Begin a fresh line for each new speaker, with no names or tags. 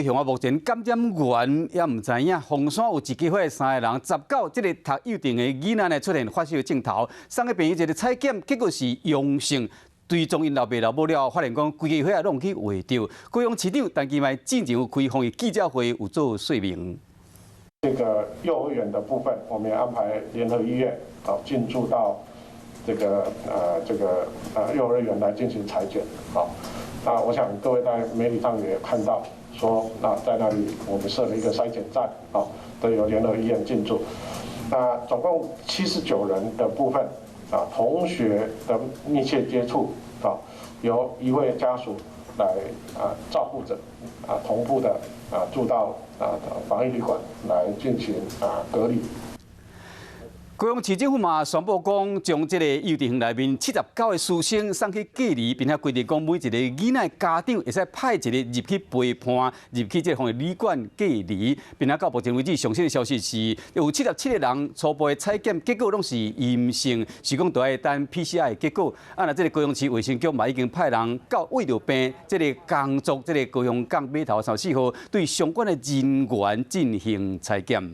雄啊，目前感染源猶毋知影。鳳山有一家伙三個人，19這個讀幼稚園的囡仔呢出現發燒症頭，送去病院一個採檢，結果是陽性。追蹤𪜶老爸老母了，發現講規家伙啊攏去穢著。高雄市長陳其邁進前有開防疫記者會，有做說明。
這個幼兒園的部分，我們也安排聯合醫院啊進駐到這個幼兒園來進行採檢。好，那我想各位在媒體上也看到，說那在那裡我們設了一個篩檢站，啊，都由聯合醫院進駐。那總共79人的部分。啊，同學的密切接觸啊，由一位家屬來啊照顧著啊，同步的啊住到啊防疫旅館來進行啊隔離。
高雄市政府嘛宣布講，將這個幼稚園內面79個師生送去隔離，並且規定講每一個囡仔家長會使派一個入去陪伴，入去這個防疫旅館隔離。並且到目前為止，上新的消息是有77個人初步的採檢結果攏是陰性，是講都愛等 PCR 的結果。啊，若這個高雄市衛生局嘛已經派人到為著病這個工作，這個高雄港碼頭34號對相關的人員進行採檢。